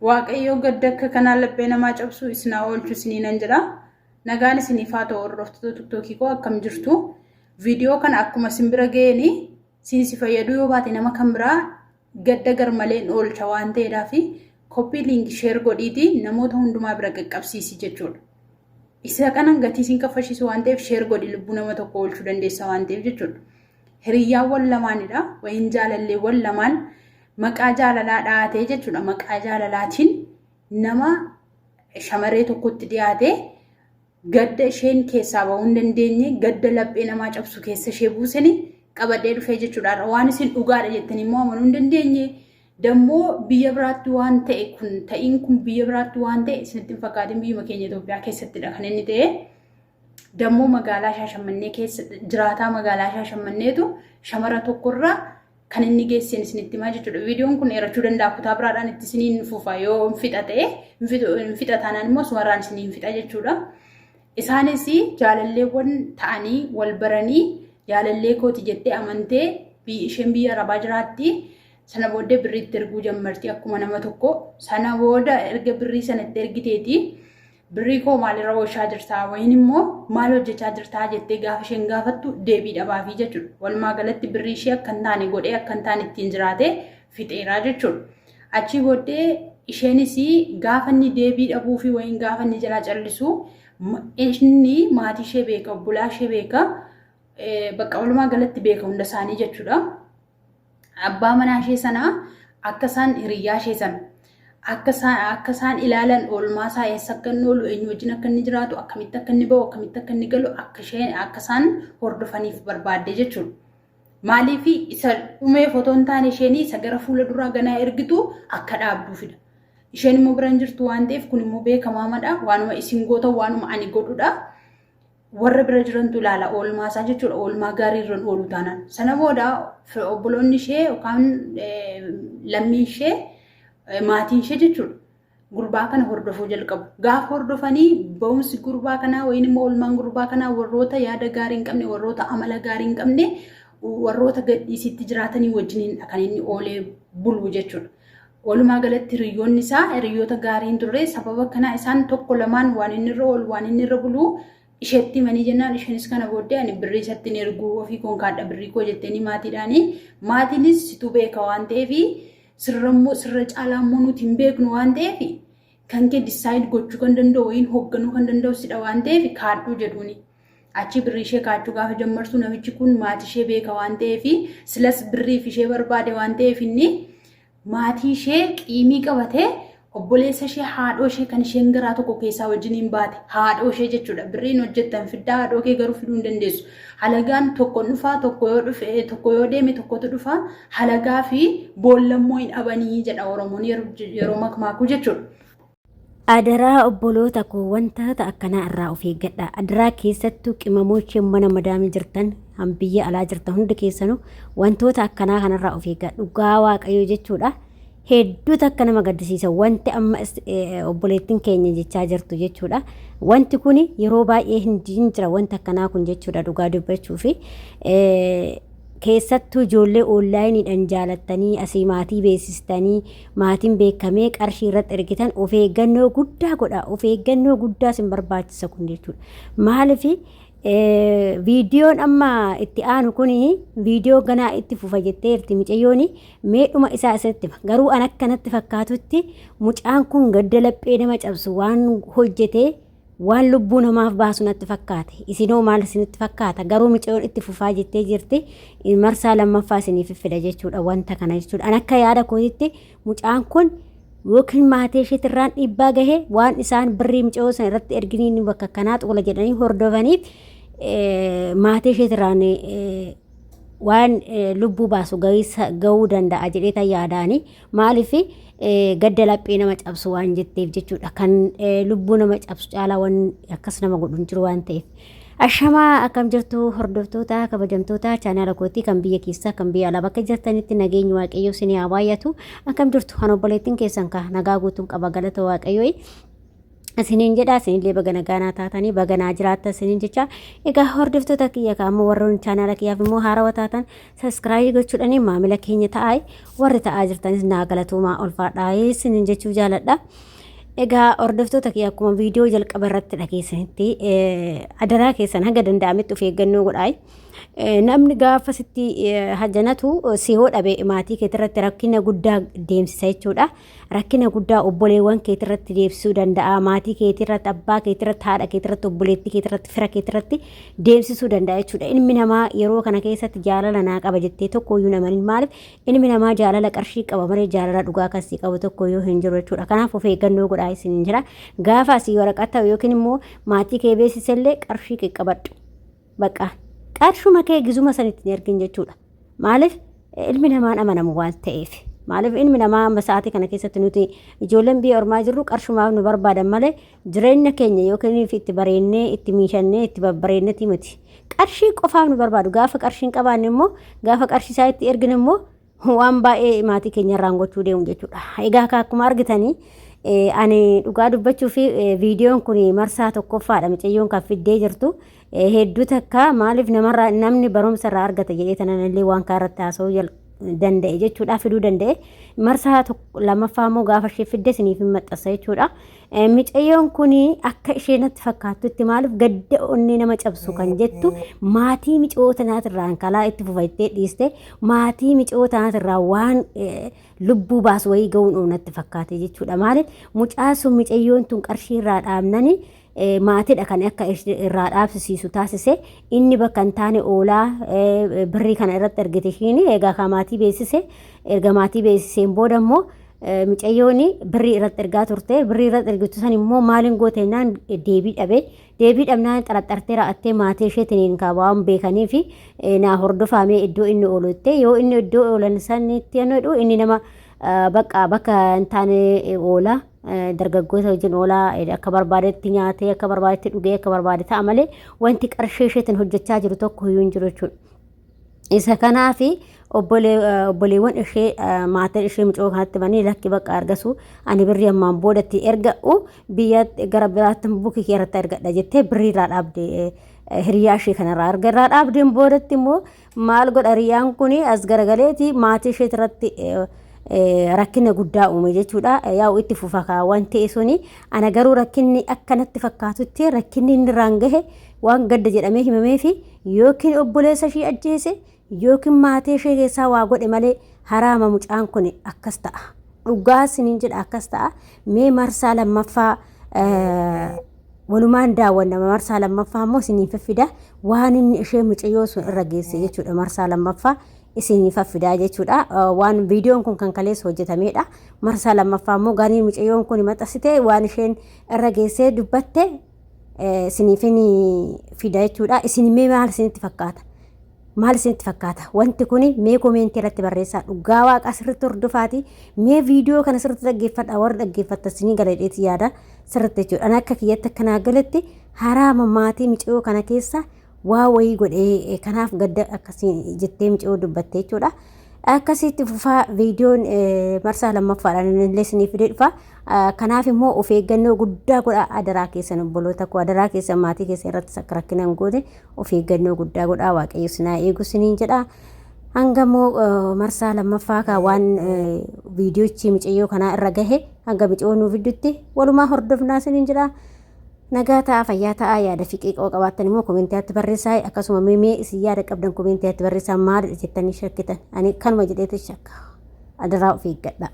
Waaqayyoo gadda akka kanaa laphee namaa cabsu isin haa oolchu isiniinan jedha. Nagaan isiniif haa ta'u hordoftoota tiktookii koo akkam jirtu. Viidiyoo kana akkuma isin bira ga'een isin si fayyaduu yoo baate nama kan biraa gadda garmaleen oolcha waan ta'eedhaaf koppii liinki sheer godhiitii namoota hundumaa bira qaqqabsiisi jechuudha. Isa kanan gatii isin kaffalchiisu waan ta'eef sheer godhi lubbuu nama tokko oolchuu dandeessa waan ta'eef jechuudha. Hiriyyaawwan lamaanidha. Wayin jaalalleewwan lamaan maqaa jaalalaa dhahatee jechuudha. Maqaa jaalalaatiin nama shamarree tokkotti dhiyaatee gadda isheen keessaa bahuu hin dandeenye gadda laphee namaa cabsu keessa ishee buusanii qabadhee dhufee jechuudha. Waan isin dhugaadha jettanii immoo amanuu hin dandeenye. Dammoo biyya biraatti waan ta'e kun ta'iin kun biyya biraatti waan ta'e isinitti hin fakkaatin biyyuma keenya Itoophiyaa keessattidha kan inni ta'e. Dammoo magaalaa Shaashamannee keessa jiraataa magaalaa Shaashamanneetu shamara tokkorraa kan inni geesseen isinitti himaa jechuudha. Viidiyoon kun dheerachuu danda'a kutaa biraadhaan itti isiniin fufa yoo hin fixa ta'e hin fixa taanaan immoo sumarraan isiniin fixa jechuudha. Isaanis jaalalleewwan ta'anii wal baranii jaalallee kooti jettee amantee isheen biyya arabaa jiraatti. Sana booddee birrii itti erguu jammarti akkuma nama tokko. Sana booda erga birrii sana itti ergiteeti Birrii koo maalirra oolchaa jirtaa wayin immoo maal hojjechaa jirtaa jettee gaafa isheen gaafattu deebii dhabaafii jechuudha. Walumaa galatti birrii ishee akka hin taane godhee akka hin taane ittiin jiraatee fixeeraa jechuudha. Achii booddee isheenis gaafa inni deebii dhabuu fi wayin gaafa inni jalaa callisu inni maatii ishee beeka obbolaa ishee beeka bakka walumaa galatti beeka hunda isaanii jechuudha. Abbaa manaa ishee sanaa akka isaan hiriyyaa ishee sana akka isaan akka isaan ilaalan oolmaa isaa eessa akka inni oolu eenyu wajjin akka inni jiraatu akkamitti akka inni ba'u akkamitti akka inni galu akka isheen akka isaan hordofaniif barbaadde jechuudha. Maaliif isa dhumeef otoo hin taane isheen isa gara fuula duraa ganaa ergitu akka dhaabduufidha. Isheen immoo bira hin jirtu waan ta'eef kun immoo beekamaamadha. Waanuma isin gootan waanuma ani godhudha. Warra bira jirantu ilaala oolmaa isaa jechuudha. Oolmaa gaarii irra oolu taanaan. Sana booda obboloonni ishee yookaan lammiin ishee maatiin ishee jechuudha. Gurbaa kana hordofuu jalqabu. Gaafa hordofanii ba'umsi gurbaa kanaa wayin immoo oolmaan gurbaa kanaa warroota yaada gaarii hin qabne, warroota amala gaarii hin qabne, warroota gadhiisitti jiraatanii wajjiniin kan inni oolee bulu jechuudha. Walumaa galatti hiriyoonni isaa hiriyoota gaarii hin turre sababa kanaa isaan tokko lamaan waan inni irra oolu waan inni irra bulu isheetti himanii jennaan isheenis kana booddee ani birrii isatti hin ergu ofii koon kaadha birrii koo jetteeni maatiidhaani maatiinis situ beeka waan ta'eef sirra immoo sirra caalaa immoo nuti hin beeknu waan ta'eef kan kee decide gochuu kan danda'u wayiin hoogganuu kan danda'u sidha waan ta'eef kaadhuu jedhuuni. Achi birrii ishee kaachuu gaafa jammartu namichi kun maatii ishee beeka waan ta'eef silas birriif ishee barbaade waan ta'eef inni maatii ishee qiimii qabatee obboleessa ishee haadhoo ishee kan isheen garaa tokko keessaa wajjiniin baate haadhoo ishee jechuudha. Birriin hojjettan fiddaa haadhoo kee garuu fiduu hin dandeessu. Halagaan tokko dhufaa tokko yoo dhufe tokko yoo deeme tokkotu dhufaa halagaa fi boollammoo hin dhabanii jedha Oromoon yeroo makmaakuu jechuudha. Adaraa obboloota koo wantoota akkanaa irraa of eeggadha. Adaraa keessattuu qimamoocheen mana madaamii jirtan han biyya alaa jirtan hundi keessanuu wantoota akkanaa kanarraa of eeggadha. Dhugaa waaqayyoo jechuudha. Hedduu takka nama gaddisiisa wanti amma obboleettiin keenya jechaa jirtu jechuudha. Wanti kun yeroo baay'ee hin jira wanti akkanaa kun jechuudha dhugaa dubbachuufi. Keessattuu ijoollee onlaayiniidhaan jaalattanii asii maatii beeksistanii maatiin beekamee qarshii irratti ergitan of eeggannoo guddaa godha. Of eeggannoo guddaa isin barbaachisa kun jechuudha. Maaliif viidiyoon amma itti aanu kun viidiyoo ganaa itti fufa jetteerti mucayyoon meedhuma isaa isatti garuu an akkanatti fakkaatutti mucaan kun gadda laphee nama cabsu waan hojjetee waan lubbuu namaaf baasu natti fakkaate. Isinoo maal isinitti fakkaata? Garuu micayoon itti fufaa jettee jirti. Marsaa lammaffaa isiniif fida jechuudha wanta kana jechuudha. An akka yaada kootitti mucaan kun yookiin maatii isheetirraan dhiibbaa gahe waan isaan birrii micayoo sana irratti erginiin bakka kanaa xoola jedhanii hordofaniif maatii isheetirraan waan lubbuu baasu gahuu danda'a jedhee tan yaadaani. Maaliif gadda laphee nama cabsu waan jetteef jechuudha. Kan lubbuu nama cabsu caalaa waan akkas nama godhu hin jiru waan ta'eef. Ashamaa akkam jirtu hordoftoota kabajamtoota chaanaala kootii kan biyya keessaa kan biyya alaa bakka jirtanitti nageenyi waaqayyoo isin haa baay'atu. Akkam jirtu kan obboleettiin keessan ka nagaa guutuun qaba galata waaqayyoo. Isiniin jedha isinillee baga nagaanaa taatanii baga naa jiraattan isiniin jecha. Egaa hordoftoota kiyya kaammoo warroonni chaanaala kiyyaaf immoo haarawa taatan sabiskiraayii gochuudhaan maamila keenya ta'aa warri ta'aa jirtanis naa galatoomaa ulfaadhaa isiniin jechuu jaaladha. Egaa hordoftoota kiyya akkuma viidiyoo jalqaba irratti dhageessanitti adaraa keessan hanga danda'ametti of eeggannoo godhaa. Namni gaafa sitti hajjanatu si hoo dhabe maatii keetirratti rakkina guddaa deemsisa jechuudha. Rakkina guddaa obboleewwan keetirratti deemsisuu danda'a. Maatii keetirratti, abbaa keetirratti, haadha keetirratti, obboleettii keetirratti, fira keetirratti deemsisuu danda'a jechuudha. Ilmi namaa yeroo kana keessatti jaalala naa qaba jettee tokkoyyuu namanin maaliif ilmi namaa jaalala qarshii qaba malee jaalala dhugaa kan sii qabu tokkoyyuu hin jiru jechuudha. Kanaaf of eeggannoo godhaa isiniin jira. Gaafa asii waraqaa ta'u yookiin immoo maatii kee beeksisellee qarshii qaqqabadhu. Bakka qarshuma kee gizuma sanitti hin ergin jechuudha. Maaliif ilmi namaan amanamu waan ta'eef. Maaliif ilmi namaa amma sa'aatii kana keessatti nuti ijoolleen biyya ormaa jirru qarshumaaf nu barbaadan malee jireenya keenya yookiin itti bareennee itti miishannee itti babbareennetii miti. Qarshii qofaaf nu barbaadu. Gaafa qarshii hin qabaanne immoo gaafa qarshii isaa itti ergine immoo waan baay'ee maatii keenya irraan gochuu deemu jechuudha. Egaa akka akkuma argitanii ani dhugaa dubbachuu fi viidiyoon kun marsaa tokkoffaadha mucayyoon kan fiddee jirtu hedduu takka maaliif namarraa namni barumsa irraa argata jedhee tanan illee waan kaa irratti haasa'uu danda'e jechuudha fiduu danda'e marsaa lammaffaa immoo gaafa ishee fidde isiniif hin maxxansa jechuudha. Micayyoon kun akka ishee natti fakkaattutti maaliif gadda onnee nama cabsu kan jettu maatii micoo tanaatirraan kalaa itti fufattee dhiiste maatii micoo tanaatirraa waan lubbuu baasu wayii ga'uun natti fakkaate jechuudha. Maaliif mucaa sun micayyoon tun qarshii irraa dhaabnani maatiidha kan akka irraa dhaabsisiisu taasise inni bakka hin taane oolaa birrii kana irratti argite ishiin egaa kan maatii beeksise erga maatii beeksiseen booda immoo Micayyoon birrii irratti ergaa turte. Birrii irratti ergitu san immoo maaliin goote jennaan deebii dhabe. Deebii dhabnaan xaraxartee ra'attee maatii isheetiin kan waan beekanii fi naa hordofaamee iddoo inni oolu jettee yoo inni iddoo oolan sanitti jedhu inni nama bakka bakka hin taane oola. Dargaggoota wajjin oolaa akka barbaadetti nyaatee akka barbaadetti dhugee akka barbaade ta'a malee wanti qarshii isheetiin hojjechaa jiru tokko iyyuu hin jiru jechuudha. Isa kanaaf obboleewwan ishee maatiin ishee mucoo kanatti banii lakki bakka argasu ani birrii ammaan boodatti erga'u biyya gara biraatti bukii kee irratti ergadha jettee birrii irraa dhaabde hiriyaa ishee kanarraa erga irraa dhaabdeen boodatti immoo maal godha hiriyaan kun as garagaleeti maatii ishee irratti rakkina guddaa uume jechuudha. Yaa'u itti fufa kaa waan ta'e suni ana garuu rakkinni akka natti fakkaatutti rakkinni inni irraan gahe waan gadda jedhamee himameefi yookiin obboleessa ishii ajjeese yookiin maatii ishee keessaa waa godhe malee haraama mucaan kun akkas ta'a. Dhugaa isiniin jedha akkas ta'a. Mee marsaa lammaffaa walumaan daawwanna marsaa lammaffaa immoo isiniin fiffida waan inni ishee mucayyoo sun irra geesse jechuudha marsaa lammaffaa isiniif faffidaa jechuudha. Waan viidiyoon kun kan kaleessa hojjetamedha. Marsaa lammaffaa immoo gaarii mucayyoon kun maxxansite waan isheen irra geessee dubbatte isiniifin fida jechuudha. Isin mee maal isinitti fakkaata? Maal isinitti fakkaata? Wanti kun mee komeentii irratti barreessaa. Dhugaa waaqa sirriitti hordofaati. Mee viidiyoo kana sirriitti dhaggeeffadha. Warri dhaggeeffatta isinii gala jedheeti yaada sirriitti jechuudha. Ani akka kiyyatti akka naa galetti haraama maatii miciyoo kana keessa waa wayii godhee kanaaf gadda akkasii jettee miciyoo dubbatte jechuudha. Akkasitti fufaa viidiyoon marsaa lammaffaadhaan illee isinii fidee dhufa. Kanaaf immoo of eeggannoo guddaa godhaa adaraa keessan obboloota koo adaraa keessan maatii keessan irratti akka rakkina hin goone of eeggannoo guddaa godhaa waaqayyo isin haa eegu isiniin jedha. Hanga immoo marsaa lammaffaa kaa waan viidiyochi micayyoo kanaa irra gahe hanga micayoo nuu fiddutti walumaa hordofnaa isiniin jedha. Nagaa ta'aa fayyaa ta'aa yaada fi qeeqa qabaattan immoo koomentiyaatti barreessaa akkasuma mee isin yaada qabdan koomentiyaatti barreessaa maalidha jettanii shakkitan ani kanuma jedheeti shakka adaraa of eeggadha.